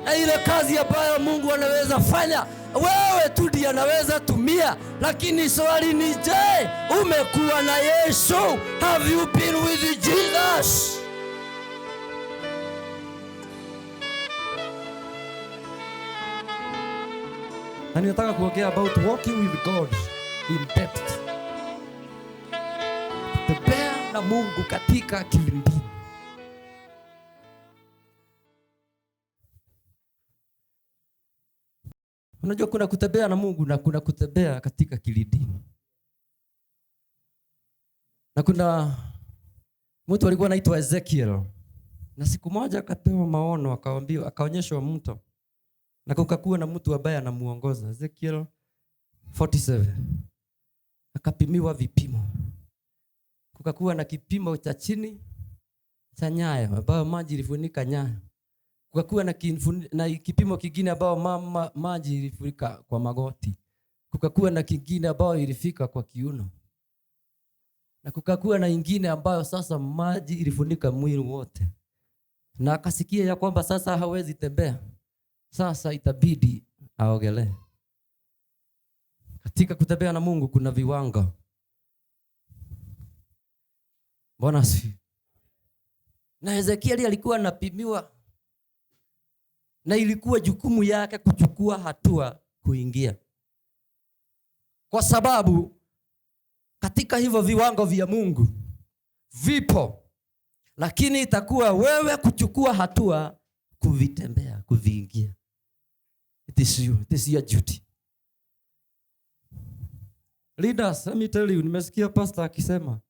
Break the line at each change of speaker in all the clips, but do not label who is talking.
Na ile kazi ambayo Mungu anaweza fanya, wewe tu ndiye anaweza tumia. Lakini swali ni je, umekuwa na Yesu? Have you been with Jesus? Na ninataka kuongea about walking with God in depth. Kutembea na Mungu katika kilindini. Unajua kuna kutembea na Mungu na kuna kutembea katika kilindini. Na kuna mtu alikuwa anaitwa Ezekiel. Na siku moja akapewa maono, akaambiwa, akaonyeshwa mto. Na kukakuwa na mtu ambaye anamuongoza. Ezekiel 47. Akapimiwa vipimo. Kukakuwa na kipimo cha chini cha nyayo ambayo maji ilifunika nyayo. Kukakuwa na kipimo kingine ambayo maji ilifika kwa magoti. Kukakuwa na kingine ambayo ilifika kwa kiuno. Na kukakuwa na ingine ambayo sasa maji ilifunika mwili wote. Na akasikia ya kwamba sasa hawezi tembea. Sasa itabidi aogelee. Katika kutembea na Mungu kuna viwango. Bwana asifiwe. Na Ezekieli alikuwa anapimiwa, na ilikuwa jukumu yake kuchukua hatua kuingia. Kwa sababu katika hivyo viwango vya Mungu vipo, lakini itakuwa wewe kuchukua hatua kuvitembea, kuviingia. It is you, it is your duty. Leaders, let me tell you, nimesikia pastor akisema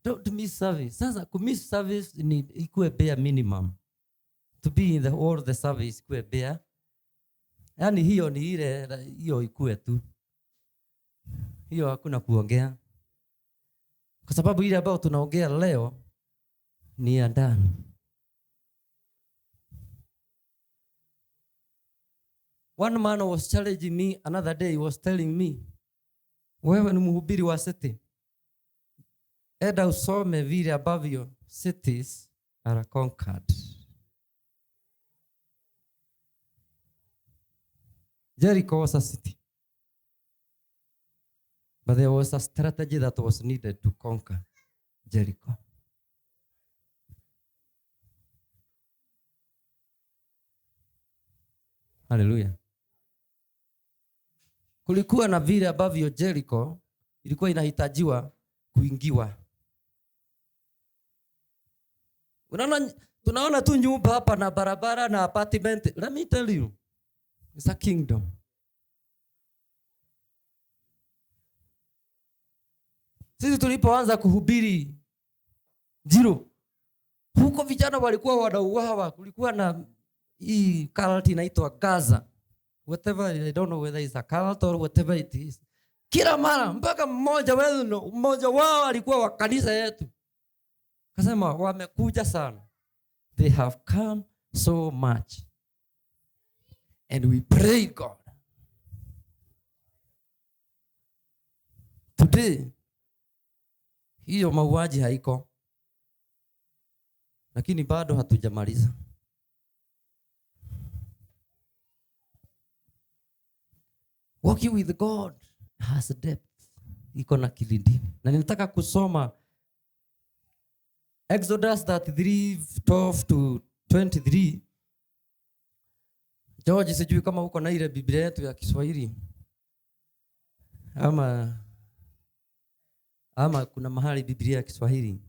don't miss service. Sasa ku miss service ni ikuwe bare minimum. To be in the all the service ikuwe bare. Yaani hiyo ni ile, hiyo ikuwe tu. Hiyo hakuna kuongea. Kwa sababu ile ambayo tunaongea leo ni ya ndani. One man was challenging me another day, he was telling me, wewe ni mhubiri wa city. Enda usome vile ambavyo cities are conquered. Jericho was a city. But there was a strategy that was needed to conquer Jericho. Hallelujah. Kulikuwa na vile ambavyo Jericho ilikuwa inahitajiwa kuingiwa. Unaona, tunaona tu nyumba hapa na barabara na apartment. Let me tell you, it's a kingdom. Sisi tulipoanza kuhubiri Jiro, huko vijana walikuwa wanauawa. Kulikuwa na hii cult inaitwa Gaza. Whatever, I don't know whether it's a cult or whatever it is. Kila mara mpaka mmoja wao alikuwa wa kanisa yetu. Akasema wamekuja sana. They have come so much. And we pray God. Today hiyo mauaji haiko. Lakini bado hatujamaliza. Walking with God has depth. Iko na kilindini. Na ninataka kusoma Exodus 33:12 to 23. George, sijui kama uko na ile Biblia yetu ya Kiswahili ama kuna mahali Biblia ya Kiswahili.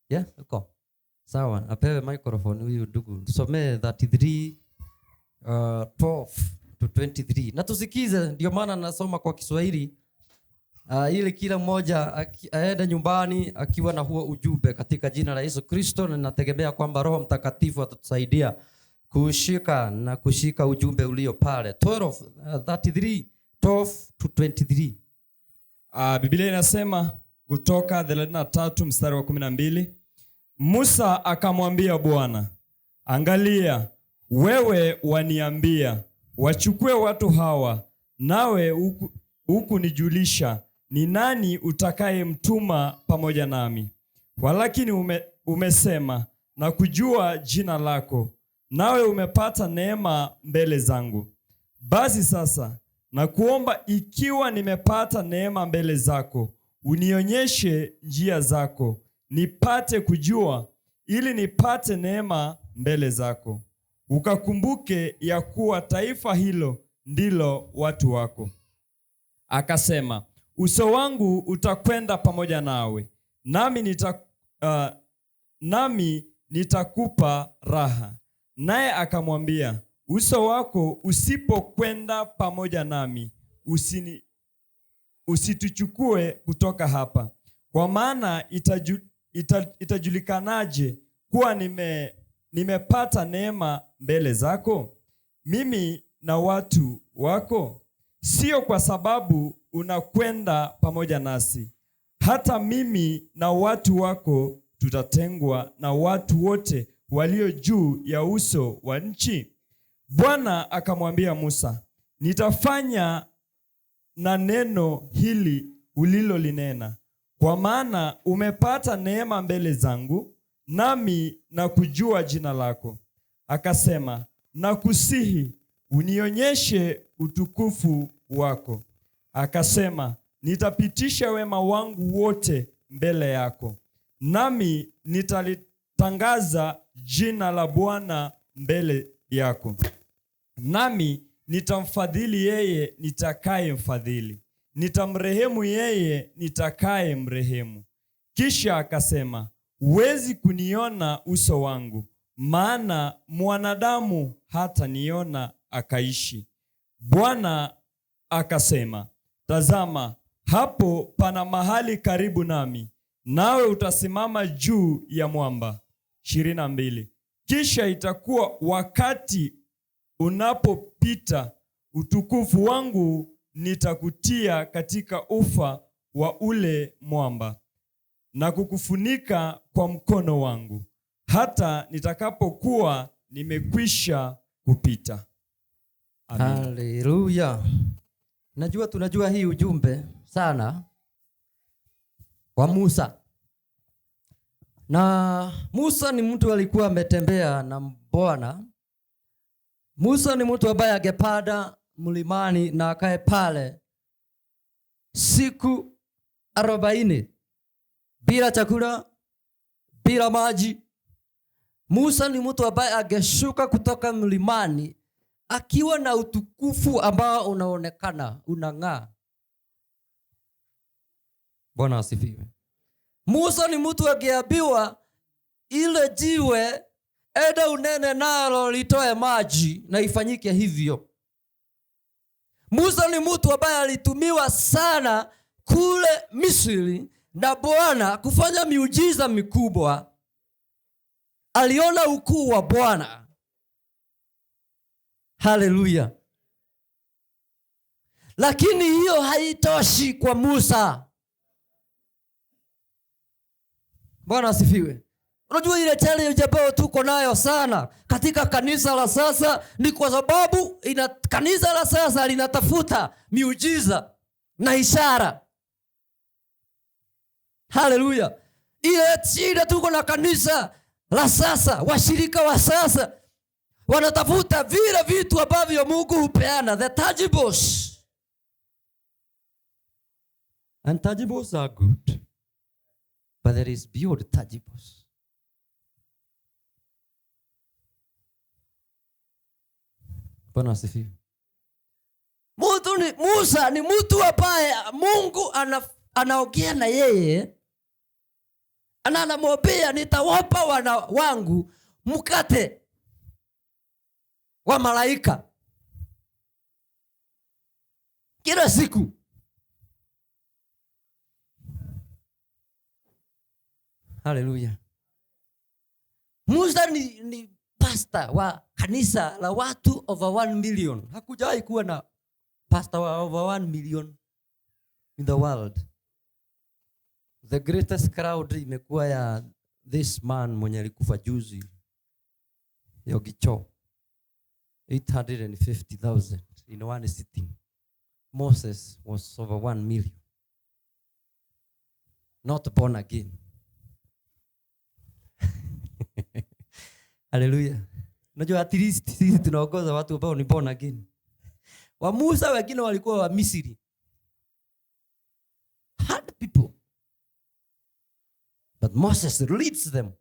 Yeah, uko. Sawa, apewe microphone huyu ndugu. Tusomee 33 12 to 23. Na tusikize, ndio maana nasoma kwa Kiswahili. Ili kila mmoja aende nyumbani akiwa na huo ujumbe katika jina la Yesu Kristo, na nategemea kwamba Roho Mtakatifu atatusaidia kushika na kushika ujumbe ulio pale. 33, 12 to 23.
Biblia inasema Kutoka 33 mstari wa 12, Musa akamwambia Bwana, angalia, wewe waniambia wachukue watu hawa, nawe hukunijulisha ni nani utakayemtuma pamoja nami. Walakini Umesema na kujua jina lako, nawe umepata neema mbele zangu. Basi sasa nakuomba, ikiwa nimepata neema mbele zako, unionyeshe njia zako, nipate kujua, ili nipate neema mbele zako. Ukakumbuke ya kuwa taifa hilo ndilo watu wako. Akasema, uso wangu utakwenda pamoja nawe, nami nitakupa raha. Naye akamwambia, uso wako usipokwenda pamoja nami, usituchukue kutoka hapa. Kwa maana itajulikanaje kuwa nimepata neema mbele zako, mimi na watu wako? Sio kwa sababu unakwenda pamoja nasi, hata mimi na watu wako tutatengwa na watu wote walio juu ya uso wa nchi. Bwana akamwambia Musa, nitafanya na neno hili ulilolinena, kwa maana umepata neema mbele zangu, nami nakujua jina lako. Akasema, nakusihi unionyeshe utukufu wako. Akasema, nitapitisha wema wangu wote mbele yako, nami nitalitangaza jina la Bwana mbele yako. Nami nitamfadhili yeye nitakaye mfadhili, nitamrehemu yeye nitakaye mrehemu. Kisha akasema, huwezi kuniona uso wangu, maana mwanadamu hata niona akaishi. Bwana akasema, tazama, hapo pana mahali karibu nami, nawe utasimama juu ya mwamba. 22. Kisha itakuwa wakati unapopita utukufu wangu nitakutia katika ufa wa ule mwamba na kukufunika kwa mkono wangu hata nitakapokuwa nimekwisha kupita. Amen.
Haleluya. Najua tunajua hii ujumbe sana wa Musa. Na Musa ni mtu alikuwa ametembea na Bwana. Musa ni mtu ambaye angepanda mlimani na akae pale siku 40 bila chakula, bila maji. Musa ni mtu ambaye angeshuka kutoka mlimani akiwa na utukufu ambao unaonekana, unang'aa. Bwana asifiwe. Musa ni mtu angeambiwa ile jiwe enda unene nalo litoe maji na ifanyike hivyo. Musa ni mtu ambaye alitumiwa sana kule Misri na Bwana kufanya miujiza mikubwa. Aliona ukuu wa Bwana. Haleluya. Lakini hiyo haitoshi kwa Musa. Bwana asifiwe. Unajua ile challenge ambayo tuko nayo sana katika kanisa la sasa ni kwa sababu kanisa la sasa linatafuta miujiza na ishara. Haleluya. Ile shida tuko na kanisa la sasa, washirika wa sasa wanatafuta vile vitu ambavyo Mungu hupeana, the tangibles. And tangibles are good, but there is beyond tangibles. Bwana asifiwe. Musa ni mtu ambaye Mungu anaongea na yeye. Anamwambia nitawapa wana wangu mkate wa malaika kila siku. Haleluya. Musa ni pastor wa kanisa la watu over 1 million. Hakujawahi kuwa na pastor wa over 1 million in the world. The greatest crowd imekuwa ya this man mwenye alikufa juzi, Yonggi Cho. 850,000 in one sitting. Moses was over 1 million. Not born again. Haleluya. Unajua at least sisi tunaongoza watu ambao ni born again. Wa Musa wengine walikuwa wa Misri. Hard people. But Moses leads them.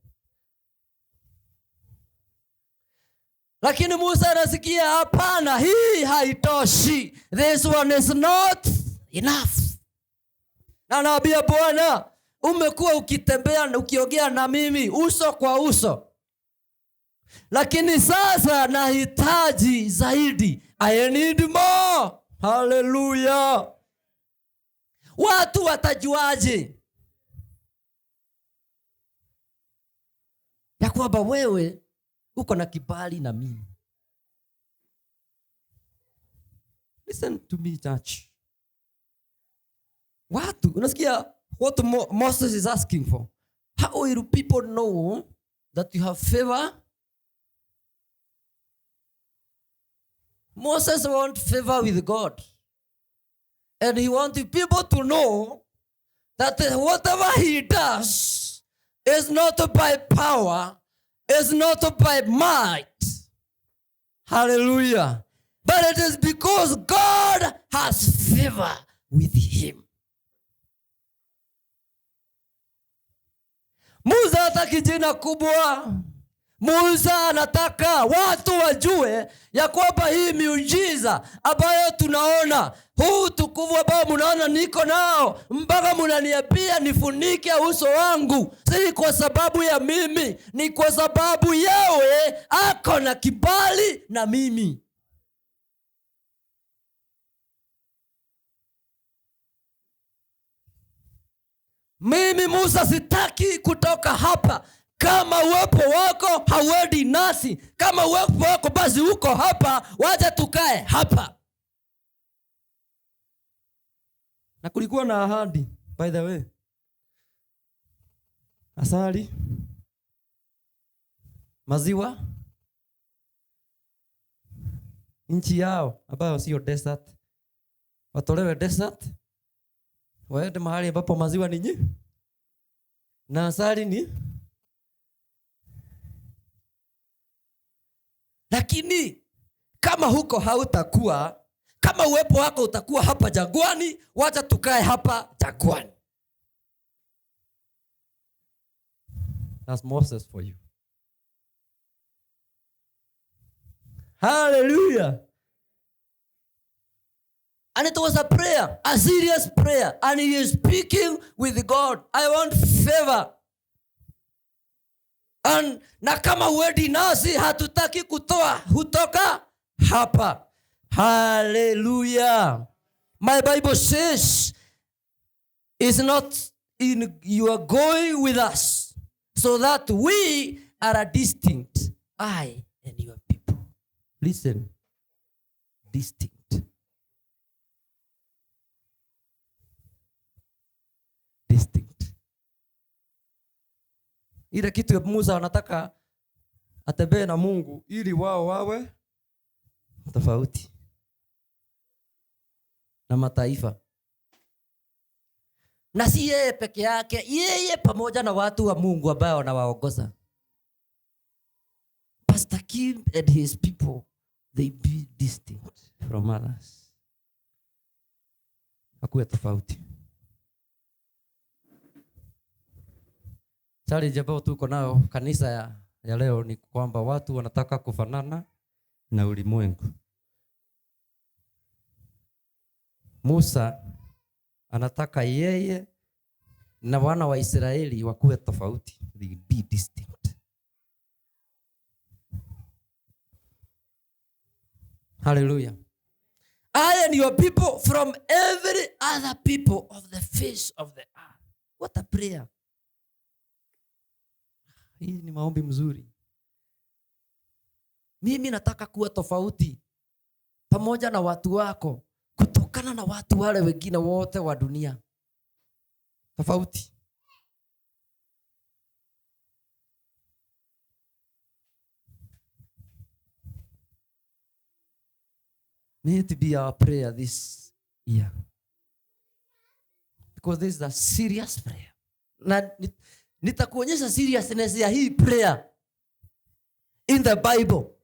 Lakini Musa anasikia hapana, hii haitoshi. This one is not enough. Na anaambia Bwana, umekuwa ukitembea na ukiongea na mimi uso kwa uso. Lakini sasa nahitaji zaidi. I need more. Hallelujah. Watu watajuaje ya kwamba wewe uko na kibali na mimi? Listen to me, church. Watu, unasikia what Moses is asking for? How will people know that you have favor? Moses wants favor with God. And he wants people to know that whatever he does is not by power, is not by might. Hallelujah. But it is because God has favor with him. Musa hataki jina kubwa. Musa anataka watu wajue ya kwamba hii miujiza ambayo tunaona, huu utukufu ambao mnaona niko nao, mpaka mnaniambia nifunike uso wangu, si kwa sababu ya mimi, ni kwa sababu yewe ako na kibali na mimi. Mimi Musa sitaki kutoka hapa kama uwepo wako hauendi nasi. Kama uwepo wako basi uko hapa, wacha tukae hapa. Na kulikuwa na ahadi, by the way. Asali, maziwa, nchi yao ambayo sio desert. Watolewe desert, waende mahali ambapo maziwa ni nyingi na asali ni. Lakini kama huko hautakuwa, kama uwepo wako utakuwa hapa jangwani, wacha tukae hapa jangwani. That's Moses for you. Hallelujah. And it was a prayer, a serious prayer. And he is speaking with God. I want favor. And na kama huendi nasi hatutaki kutoa hutoka hapa. Hallelujah. My Bible says it's not in you are going with us so that we are a distinct, I and your people. Listen, distinct. Distinct. Ile kitu ya Musa anataka atembee na Mungu ili wao wawe tofauti na mataifa. Na si yeye peke yake, yeye pamoja na watu wa Mungu ambao wanawaongoza. Pastor Kim and his people, they be distinct from others. Hakuwa tofauti. Challenge ambayo tuko nayo kanisa ya leo ni kwamba watu wanataka kufanana na ulimwengu. Musa anataka yeye na wana wa Israeli wakuwe tofauti. They be distinct. Hallelujah. I and your people from every other people of the face of the earth. What a prayer. Hii ni maombi mzuri. Mimi nataka kuwa tofauti pamoja na watu wako kutokana na watu wale wengine wote wa dunia. Tofauti. May it be our prayer this year. Because this is a serious prayer. Na nitakuonyesha seriousness ya hii prayer. in the Bible.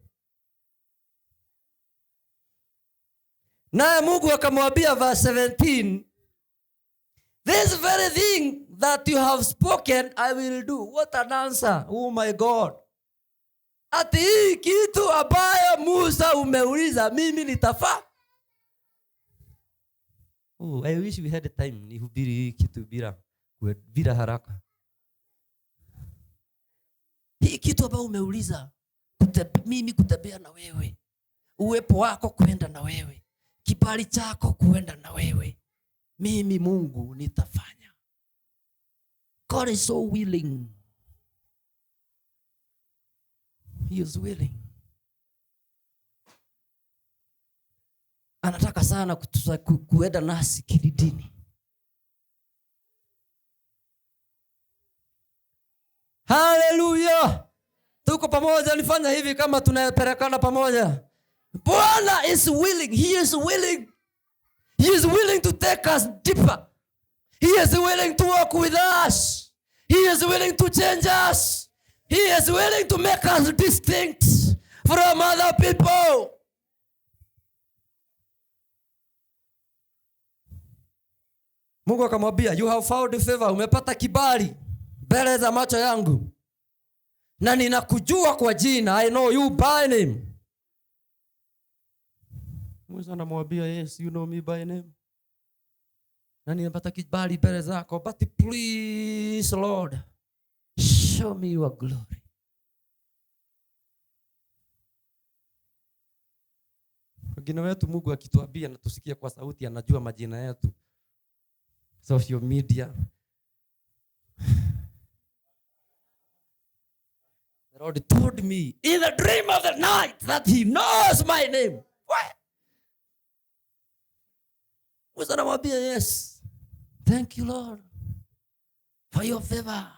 Naye Mungu akamwambia verse 17, this very thing that you have spoken I will do. What an answer. Oh my God. Ati hii kitu ambayo Musa umeuliza mimi nitafaa. Oh, I wish we had time nihubiri hii kitu bila haraka. Hii kitu ambayo umeuliza, mimi kutembea na wewe, uwepo wako kuenda na wewe, kibali chako kuenda na wewe, mimi Mungu nitafanya. God is so willing. He is willing. Anataka sana kuenda nasi kilidini. Hallelujah. Tuko pamoja, nifanya hivi kama tunapelekana pamoja. Bwana is willing. He is willing. He is willing to take us deeper. He is willing to walk with us. He is willing to change us. He is willing to make us distinct from other people. Mungu akamwambia, you have found favor, umepata kibali mbele za macho yangu, na ninakujua kwa jina, I know you by name. Musa anamwambia, yes, you know me by name, na ninapata kibali mbele zako, but please Lord, show me your glory. Wengine wetu Mungu akituambia na tusikie kwa sauti, anajua majina yetu. Social media. The Lord told me in the dream of the night that he knows my name. Why? Musa anamwambia, yes, thank you Lord for your favor,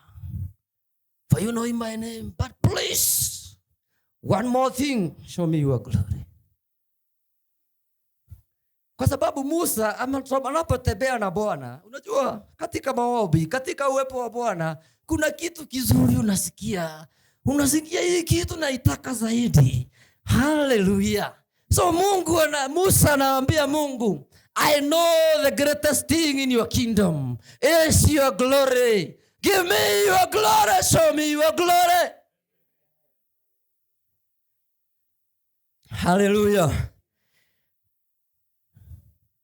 for you knowing my name. But please, one more thing, show me your glory. Kwa sababu Musa anapotembea na Bwana, unajua katika maombi, katika uwepo wa Bwana, kuna kitu kizuri unasikia. Unasikia hii kitu naitaka zaidi. Hallelujah. So Mungu na Musa anaambia Mungu, I know the greatest thing in your kingdom is your glory. Give me your glory, show me your glory. Hallelujah.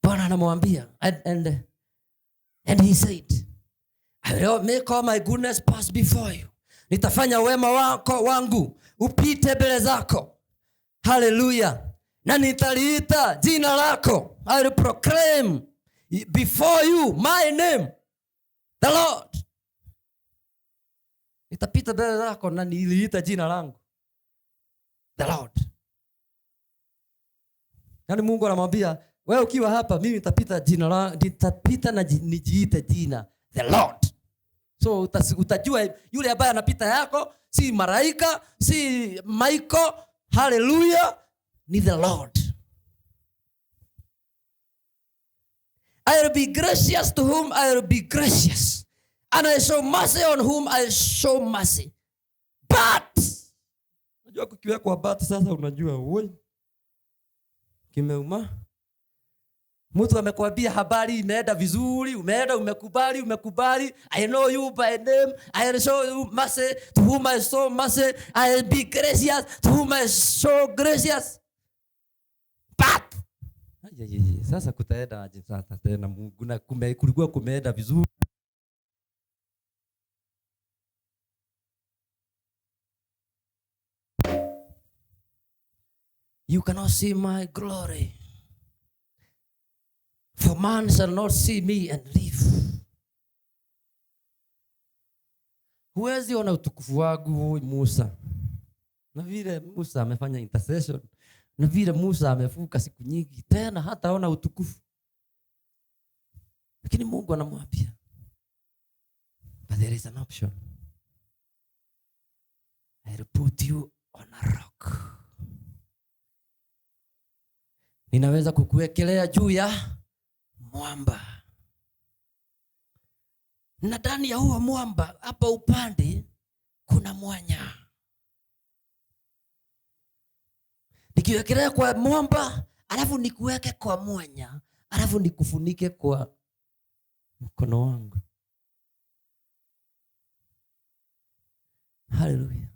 Bwana anamwambia, and he said, I will make all my goodness pass before you. Nitafanya wema wako wangu upite mbele zako. Hallelujah. Na nitaliita jina lako. I will proclaim before you my name, the Lord. Nitapita mbele zako na niliita jina langu, the Lord. Yaani Mungu anamwambia, wewe ukiwa hapa mimi nitapita jina langu, nitapita na nijiite jina the Lord. So utajua yule ambaye anapita yako si malaika, si Michael, hallelujah, ni the Lord. I will be gracious to whom I will be gracious, and I show mercy on whom I show mercy. But unajua kukiwekwa but sasa, unajua wewe kimeuma. Mtu amekwambia habari imeenda vizuri, umeenda umekubali. I know you by name, I will show you mercy to whom I show mercy, I will be gracious to whom I show gracious. But sasa kutaenda aje sasa tena Mungu, na kulikuwa kumeenda vizuri. You cannot see my glory, for man shall not see me and live. Huwezi ona utukufu wangu Musa. Na vile Musa amefanya intercession, na vile Musa amefuka siku nyingi, tena hataona utukufu. Lakini Mungu anamwambia, but there is an option. I will put you on a rock. Ninaweza kukuwekelea juu ya mwamba. Na ndani ya huo mwamba hapa upande kuna mwanya. Nikiwekelea kwa mwamba, alafu nikuweke kwa mwanya, alafu nikufunike kwa mkono wangu. Haleluya.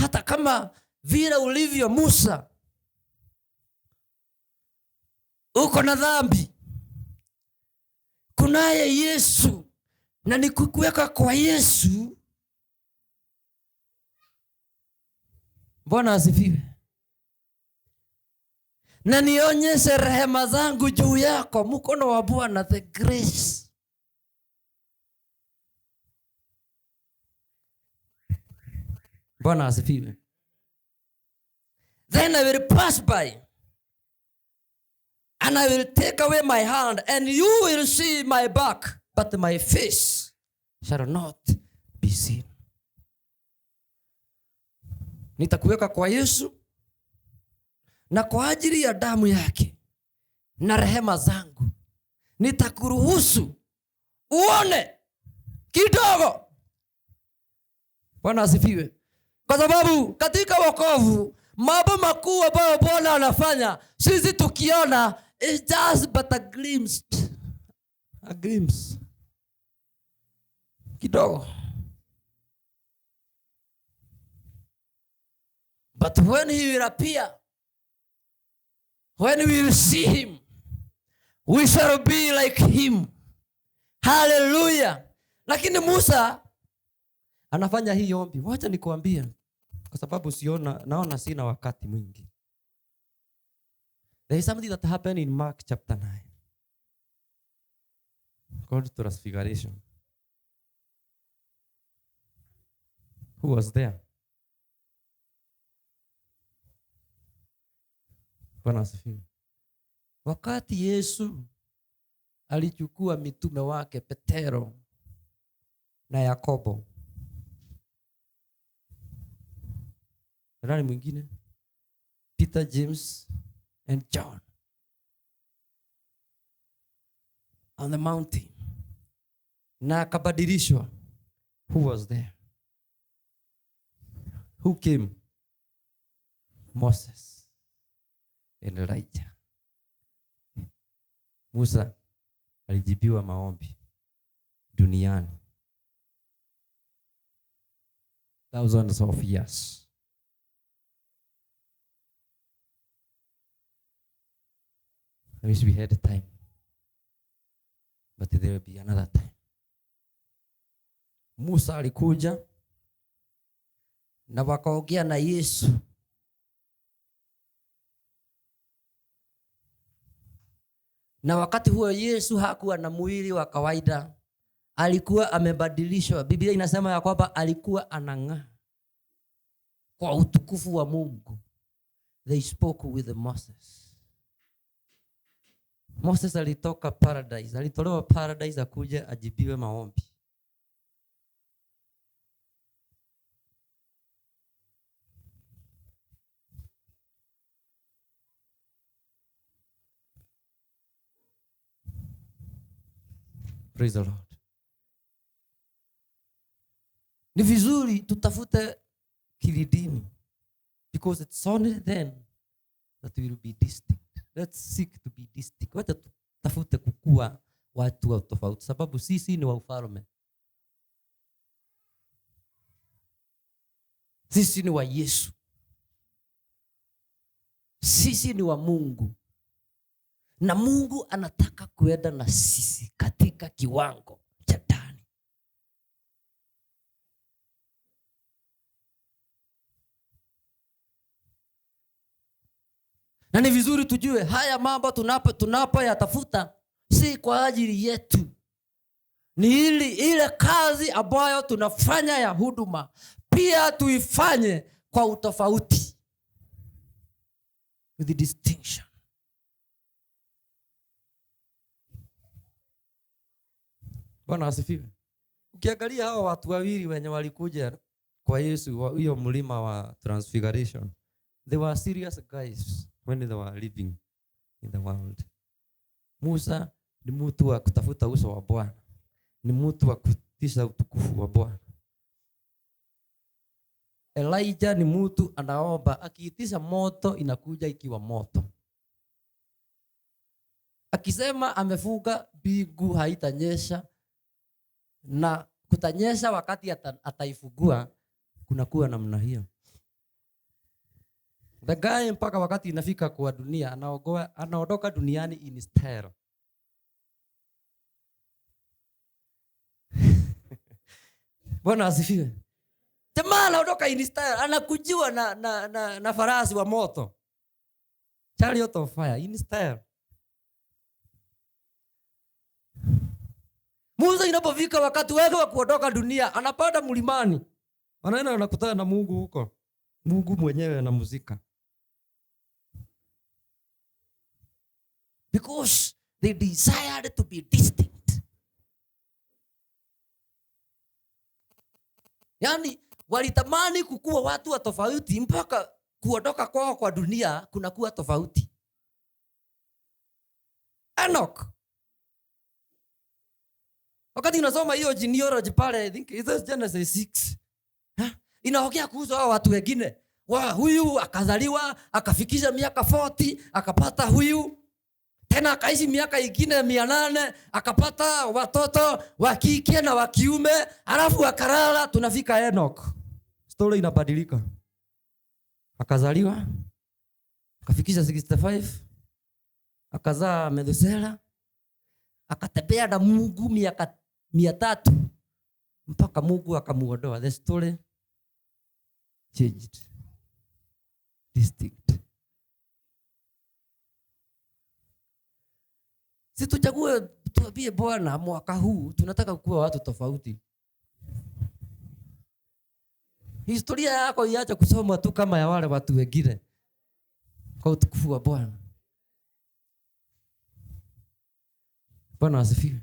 Hata kama vile ulivyo Musa, uko na dhambi, kunaye Yesu, na nikukuweka kwa Yesu. Bwana asifiwe. Na nionyeshe rehema zangu juu yako, mkono wa Bwana, the grace. Bwana asifiwe. Then I will pass by and I will take away my hand, and you will see my back, but my face shall not be seen. Nitakuweka kwa Yesu na kwa ajili ya damu yake na rehema zangu nitakuruhusu uone kidogo. Bwana asifiwe. Kwa sababu katika wokovu mambo makuu ambayo Bwana anafanya sisi tukiona is just but a glimpse. A glimpse. Kidogo. But when he will appear, when we will see him, we shall be like him. Hallelujah. Lakini Musa anafanya hii ombi. Wacha nikuambie, kwa sababu naona sina wakati mwingi. There is something that happened in Mark chapter 9 called Transfiguration. Who was there? Bwana asifiwe. Wakati Yesu alichukua mitume wake Petero na Yakobo, nani mwingine? Peter, James and John, on the mountain, na akabadilishwa. Who was there? Who came? Moses and Elijah. Musa alijibiwa maombi duniani thousands of years. I wish we had time, but there will be another time. Musa alikuja na wakaongea na Yesu. Na wakati huo Yesu hakuwa na mwili wa kawaida, alikuwa amebadilishwa. Biblia inasema ya kwamba alikuwa anang'aa kwa utukufu wa Mungu. They spoke with Moses. Moses alitoka paradise, alitolewa paradise akuja ajibiwe maombi. Praise the Lord. Ni vizuri tutafute kilidini, because it's only then that we will be distinct. Let's seek to be distinct. Wacha tutafute kukua watu wa tofauti, sababu sisi ni wa ufalme. Sisi ni wa Yesu. Sisi ni wa Mungu. Na Mungu anataka kuenda na sisi katika kiwango cha ndani. Na ni vizuri tujue haya mambo tunapoyatafuta si kwa ajili yetu. Ni ile kazi ambayo tunafanya ya huduma pia tuifanye kwa utofauti. With the distinction. Bwana asifiwe. Ukiangalia hawa watu wawili wenye walikuja kwa Yesu hiyo mlima wa Transfiguration, they were serious guys when they were living in the world. Musa ni mtu wa kutafuta uso wa Bwana, ni mtu wa kutisha utukufu wa Bwana. Elijah ni mtu anaomba, akiitisha moto inakuja ikiwa moto. Akisema amefunga mbingu haitanyesha, na kutanyesha wakati ataifungua, kunakuwa namna hiyo. The guy mpaka wakati inafika kwa dunia, anaondoka duniani in style. Bwana asifiwe. Jamaa anaondoka in style, anakujiwa na farasi wa moto. Chariot of fire in style. Musa inapofika wakati wake wa kuondoka dunia, anapanda mlimani. Wanaenda wanakutana na Mungu huko. Mungu mwenyewe anamzika. Because they desired to be distinct. Yaani walitamani kukuwa watu wa tofauti mpaka kuondoka kwao kwa dunia kunakuwa tofauti. Enoch. Wakati unasoma hiyo genealogy pale, I think it's Genesis 6. Inaongea kuhusu hao watu wengine. Wa huyu akazaliwa, akafikisha miaka 40, akapata huyu. Tena akaishi miaka ingine 800, akapata watoto wa kike na wa kiume, alafu akalala. Tunafika Enoch. Story inabadilika. Akazaliwa, akafikisha 65, akazaa Methuselah, akatembea na Mungu miaka 300 mpaka Mungu akamuondoa. The story changed. Distinct. Si tuchague tuambie Bwana mwaka huu tunataka kuwa watu tofauti. Historia yako iache kusoma tu kama ya wale watu wengine. Kwa utukufu wa Bwana. Bwana asifiwe.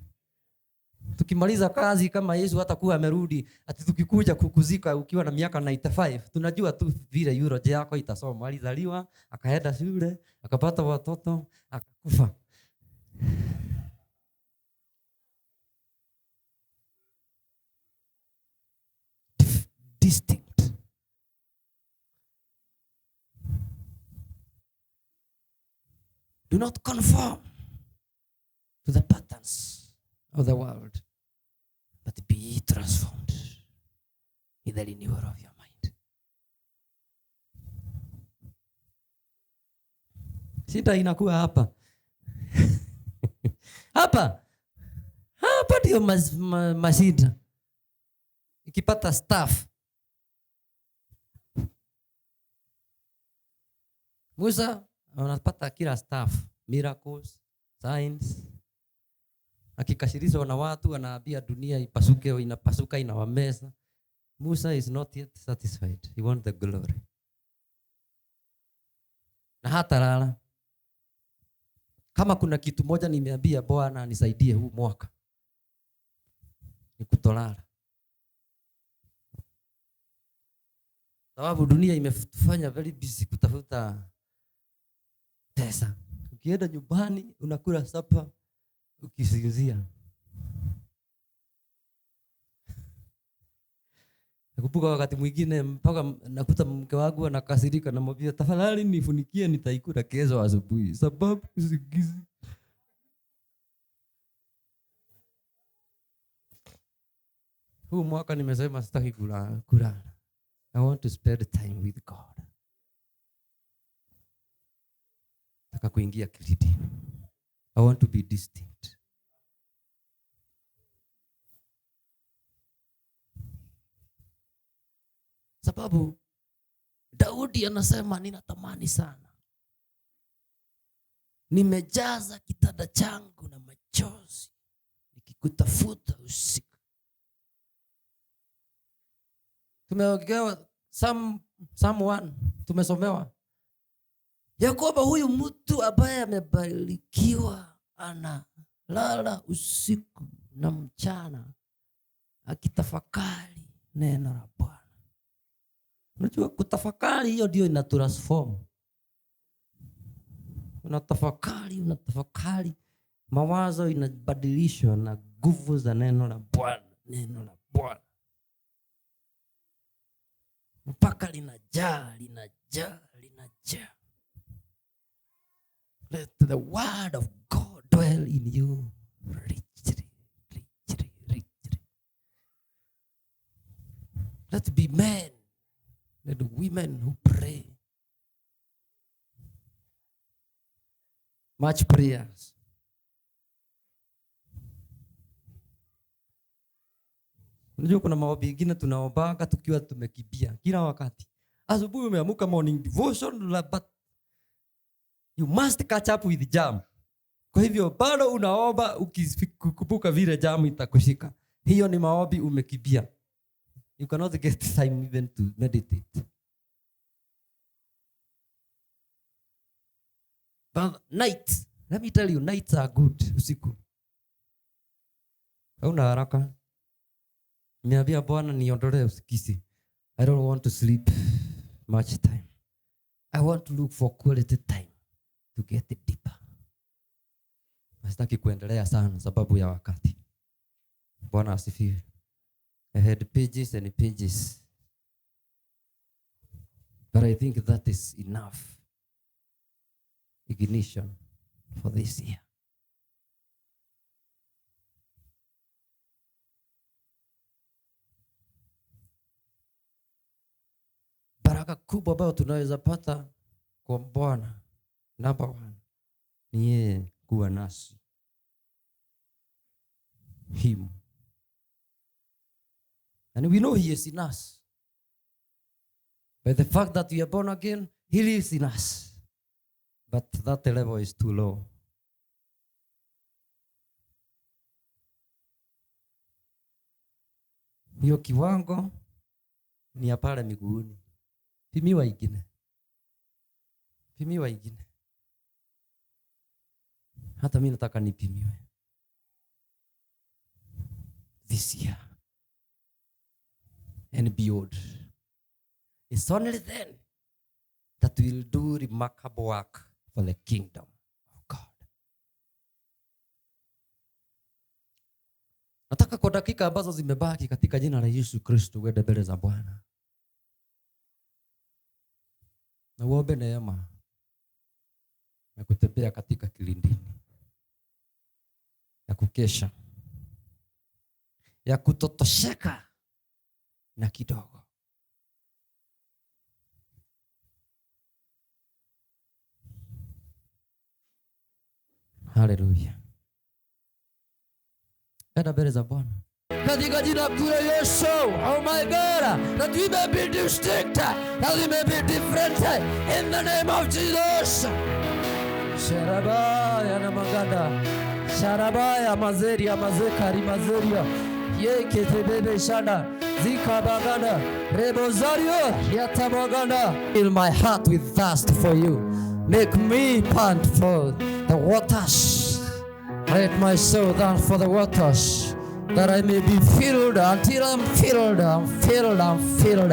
Tukimaliza kazi kama Yesu hatakuwa amerudi, ati tukikuja kukuzika ukiwa na miaka 95, tunajua tu vile eulogy yako itasoma. Alizaliwa, akaenda shule, akapata watoto, akakufa. Distinct. Do not conform to the patterns of the world, but be ye transformed in the renewal of your mind. Shida inakuwa hapa. Hapa. Hapa ndio mashida. Ikipata staff. Musa anapata kila staff, miracles, signs. Akikasirishwa na watu anaambia dunia ipasuke, inapasuka, inawameza. Musa is not yet satisfied. He wants the glory. Na hata lala. Kama kuna kitu moja nimeambia Bwana nisaidie huu mwaka, ni kutolala. Sababu dunia imetufanya very busy kutafuta pesa. Ukienda nyumbani unakula sapa ukisinzia. Nakumbuka wakati mwingine mpaka nakuta mke wangu anakasirika, namwambia tafadhali nifunikie nitaikula kesho asubuhi sababu usingizi. Huu mwaka nimesema sitaki kulala. I want to spend time with God. Nataka kuingia kilindi. I want to be distinct. Sababu Daudi anasema ninatamani sana. Nimejaza kitanda changu na machozi nikikutafuta usiku. Tumeongewa someone, tumesomewa ya kwamba huyu mtu ambaye amebarikiwa analala usiku na mchana akitafakari neno la Bwana. Unajua kutafakari hiyo ndio ina transform. Unatafakari, unatafakari, mawazo inabadilishwa na nguvu za neno la Bwana, neno la Bwana. Mpaka linajaa, linajaa, linajaa. Let the word of God dwell in you richly, richly, richly. Let be men and women who pray. Much prayers. Unajua kuna maombi mengine tunaombaga tukiwa tumekimbia kila wakati. Asubuhi umeamka morning devotion, but you must catch up with jam. Kwa hivyo bado unaomba ukikumbuka vile jam itakushika. Hiyo ni maombi umekimbia. You cannot get time even to meditate. But night, let me tell you, nights are good usiku. Hauna haraka. Niambia Bwana niondolee usingizi. I don't want to sleep much time. I want to look for quality time to get it deeper. Sitaki kuendelea sana sababu ya wakati. Bwana asifiwe. I had pages and pages. But I think that is enough ignition for this year. Baraka kubwa ambayo tunaweza pata kwa Bwana, number one, ni yeye kuwa nasi. Him. And we know he is in us. By the fact that we are born again, he lives in us. But that level is too low. Hiyo kiwango ni ya pale miguuni. Pimiwa ingine. Pimiwa ingine. Hata mimi nataka nipimiwe. This year and beyond. It's only then that we will do remarkable work for the kingdom of God. Nataka kwa dakika ambazo zimebaki katika jina la Yesu Kristo uende mbele za Bwana. Na uombe neema na kutembea katika kilindini, ya kukesha, ya kutotosheka na kidogo. Hallelujah. Enda mbele za Bwana. Katika jina kuu la Yesu, oh my God, that we may be distinct, that we may be different in the name of Jesus. Sharabaya na maganda, sharabaya mazeria mazekari mazeria, yeketebebe shanda, zika baganda, rebozario yatabaganda. Fill my heart with thirst for you. Make me pant for the waters. Let my soul down for the waters, that I may be filled until I'm filled, I'm filled, I'm filled.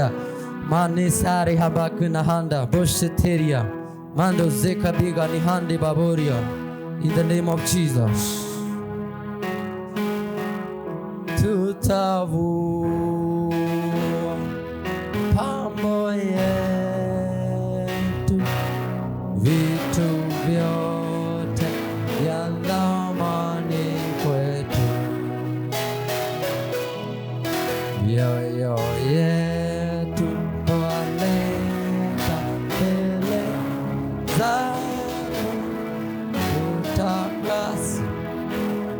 Manisari habakuna handa, busheteria, mando zeka biga nihandi baboria. In the name of Jesus. Tutavua pambo yetu, vitu vyote vya thamani kwetu, mioyo yetu twaleta mbele zako, utakase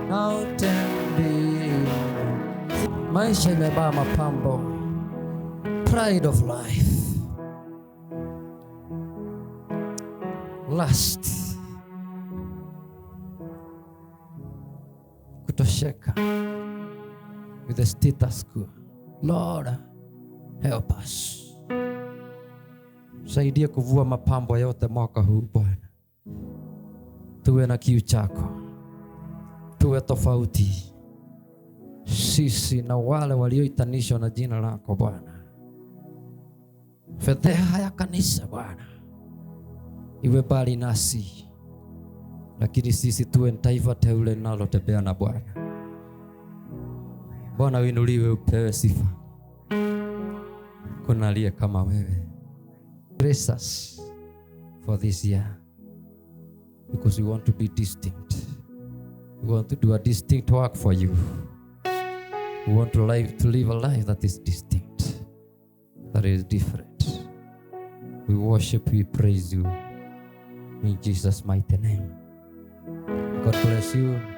na utembee. Maisha imebaa mapambo, pride of life, lust, kutosheka with the status quo. Lord, help us. Saidia kuvua mapambo yote mwaka huu Bwana. Tuwe na kiu chako, tuwe tofauti sisi na wale walioitanishwa na jina lako Bwana. Fedheha ya kanisa Bwana iwe bali nasi, lakini sisi tuwe taifa teule linalotembea na Bwana. Bwana uinuliwe, upewe sifa. Hakuna aliye kama wewe. Grace us for this year because we want to be distinct. We want to do a distinct work for you. We want to live a life that is distinct, that is different. We worship, we praise you in Jesus' mighty name. God bless you.